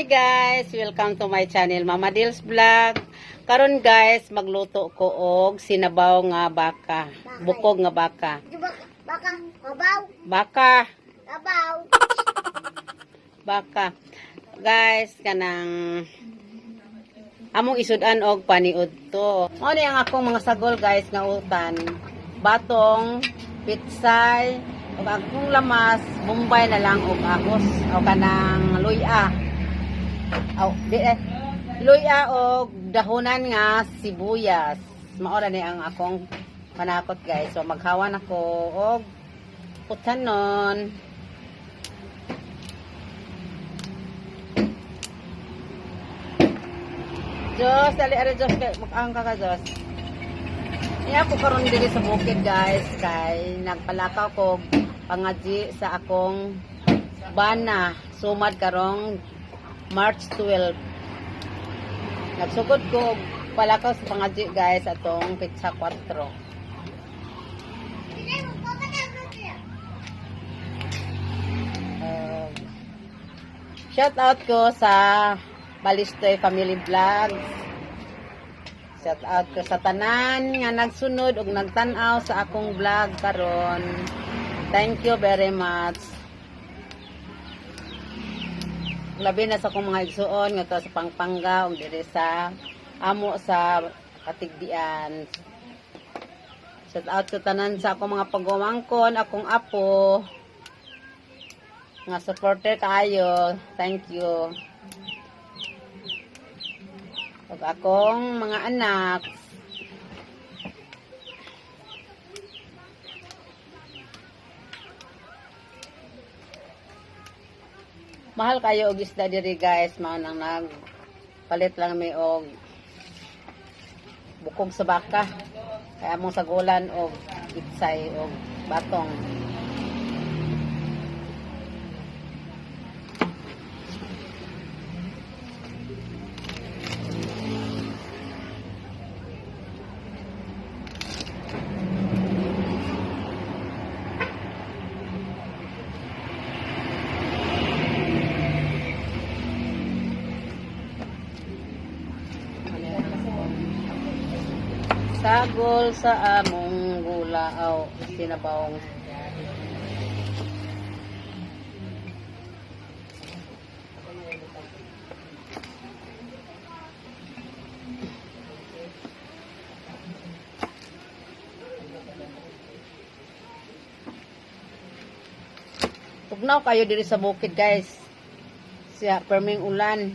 Guys! Welcome to my channel, Mama Dils Vlog. Karon guys, magluto ko og sinabaw nga baka. Bukog nga baka. Baka, baka, kabaw, Baka, kabaw. Baka. Guys, kanang among isudan og paniud to. Mao ni ang akong mga sagol, guys, nga utan. Batong, pitsay, ug akong lamas, bombay na lang og ahos o kanang luya. Aw, di eh. Luya og dahunan nga sibuyas. Mao ra ni ang akong panakot, guys. So maghawan ako og utanon. Diyos, dali ari Diyos kay mukhang ka ka Diyos. Niya ako karon diri sa bukid, guys, kay nagpalakaw ko pangadji sa akong bana sumad karong March 12. Nagsugod ko og palakaw sa pangadji, guys, atong petsa 4. Shout out ko sa Balistoy Family Vlogs. Shout out ko sa tanan nga nagsunod ug nagtan-aw sa akong vlog karon. Thank you very much. Labi na sa akong mga igsuon nga sa Pampanga ug diri sa amo sa Katigdian. Shout out ko tanan sa akong mga pagumangkon, akong apo nga supporter kaayo. Thank you. Ug akong mga anak. Mahal kayo og isda diri, guys, mao nang nagpalit lang mi og bukog sa baka. Kaya among sagulan og itsay og batong. Sagol sa among gulaaw sinabawng. Tugnaw kayo diri sa bukid, guys. Siya perming ulan.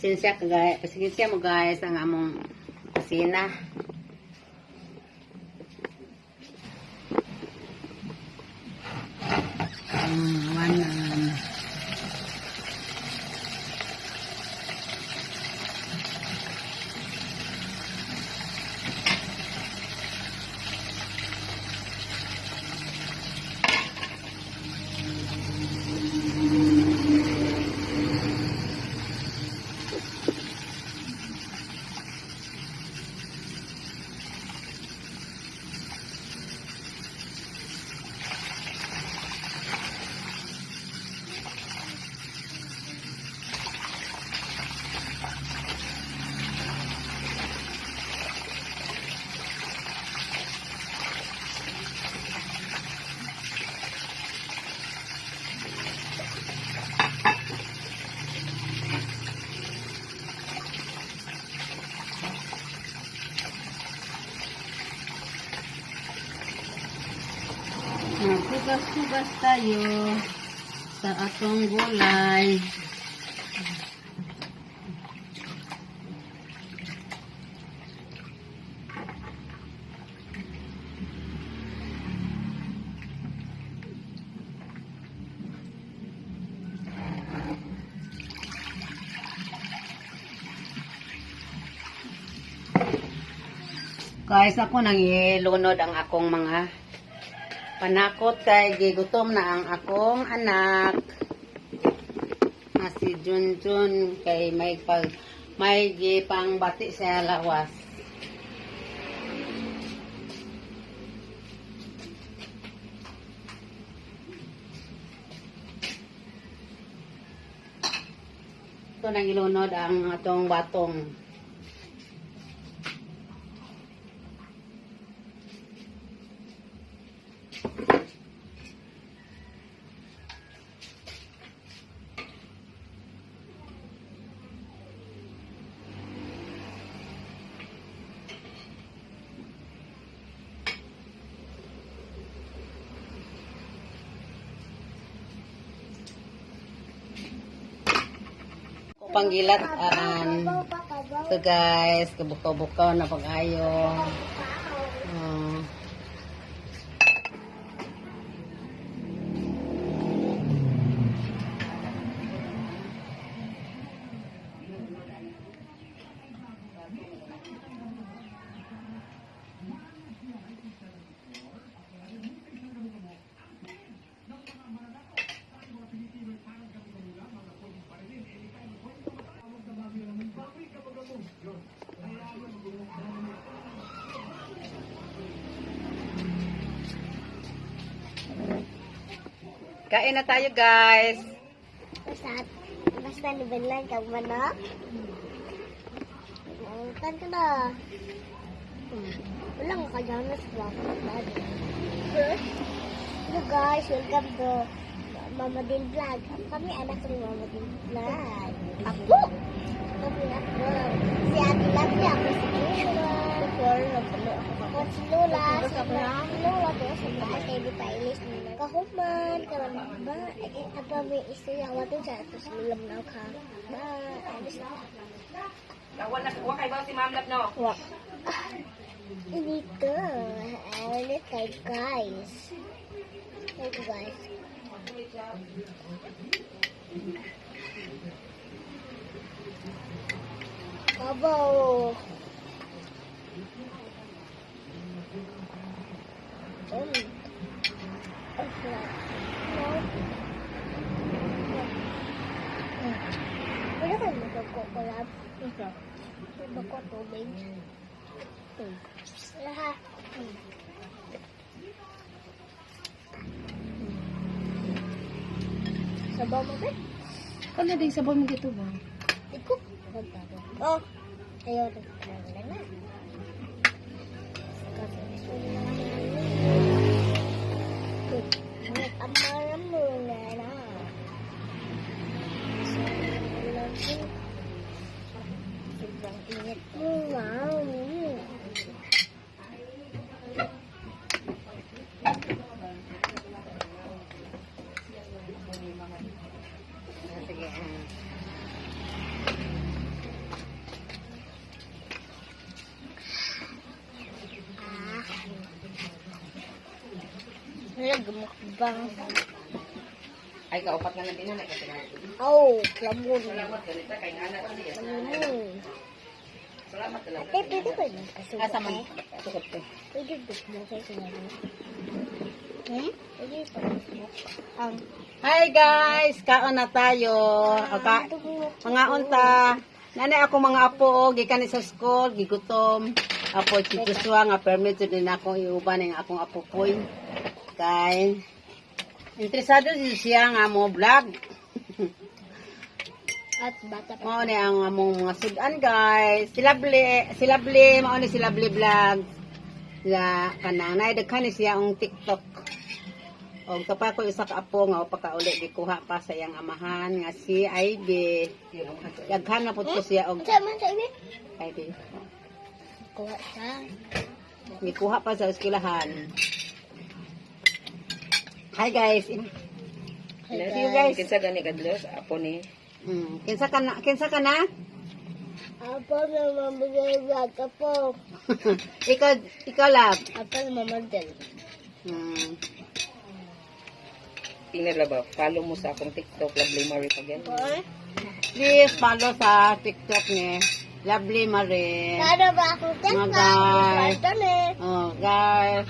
Sinsya ka, guys. Pasensya mo, guys, ang among kusina. Wanan. Maghugas-hugas tayo sa atong gulay. Guys, ako nang ilunod ang akong mga panakot kay gigutom na ang akong anak na si Junjun kay may gipangbati sa lawas. Ito nang ilunod ang atong batong. Panggilat an Kabaw pa, kabaw. Ito guys, kabukaw-bukaw na pag-ayo. Kabaw. Kain na tayo, guys. Basta, basta nibilan kag manok. Tan ka na. Wala nga kajanas ba? Hello guys, welcome to Mama Din Vlog. Kami anak ni Mama Din Vlog. Ako! Kami ako. Si Ate Lovely, ako si Lola. Ako si Lola. Si Lola to sa bahay kay di pa ilis nila. Kahuman, karon ba? Eh, apa may istorya ko to sa ato si Lola mo ka. Ba, alis na. Wala wa kay ba si Ma'am Lab no? Wa. Dito. Ulit tayo guys. Thank you guys. Kabaw. Oh, no. Wala kayo magkukulab. Magkukulab tubig. Wala ha. Sabaw mo ba? Kano din sabaw mo dito ba? Iko. Oh. Ayaw na. Wala na. Amara mo na na. Sobrang init mo. Wow. Sige. Ah. Wala, gumukbang. Ay kaupat na lang din na kasi. Oh, klamon. Salamat ganita kay ngana siya. Klamon. Salamat talaga. Ate, pwede ba yung kasubo? Asa man sukot ko. Pwede ba yung kasubo? Hmm? Pwede ba yung Ang Hi guys, kaon na tayo. O, ka mga unta. Nanay ako mga apo o gikan ni sa school, gigutom. Apo si Joshua nga permit jud din ako iuban ang akong apo koy. Kay interesado jud siya nga mo vlog. At bata pa. Mao ni ang among mga sudan guys. Si Lovely, si Lovely, mao ni si Lovely vlog. La kanang nay daghan ni siya ang TikTok. Og kapag ko isa ka apo nga pakauli gikuha pa sa iyang amahan nga si Ivy. Daghan na pud ko siya og Sa man sa ibi? Ivy. Kuha siya. Gikuha pa sa eskwelahan. Hi guys. See you guys. Kinsa gani kadlos apo ni. Kinsa ka na? Kinsa ka na? Apo na mamagay vlog apo. Ikaw, ikaw love. Apo na mamadal. Tingnan ba follow mo sa akong TikTok, Lovely Marie Pagyan. Please follow sa TikTok ni. Lovely Marie. Ano ba akong Mga TikTok? guys. Guys. Eh. Oh, guys.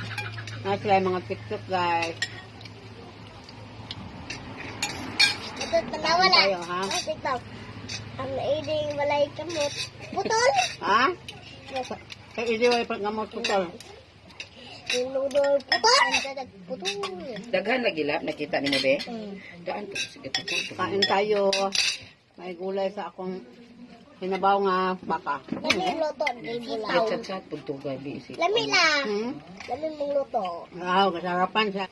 Na sila yung mga TikTok, guys. Ito, tanawa na. Tayo, ha? Ang TikTok. Ang ining walay kamot. Putol! Ha? Kay hindi wala pa nga mo putol. Tinudol. Putol! Putol. Daghan lagi lab nakita nimo be. Daan to sige to. Kain tayo. May gulay sa akong hinabaw nga baka. Lami luto. Di bulaw. Chat chat pud to gabi si. Lami la. Hmm? Lami mong luto. Wow, kasarapan siya.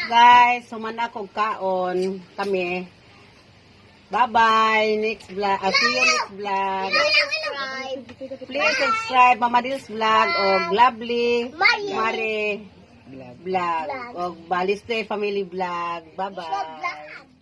Guys, human ako kaon kami. Bye-bye. Next vlog. See you next vlog. Subscribe. Please subscribe Mama Dils Vlog o Lovely Mari. Mari Vlog. Vlog Vlog. o Baliste Family Vlog. Bye-bye. Vlog.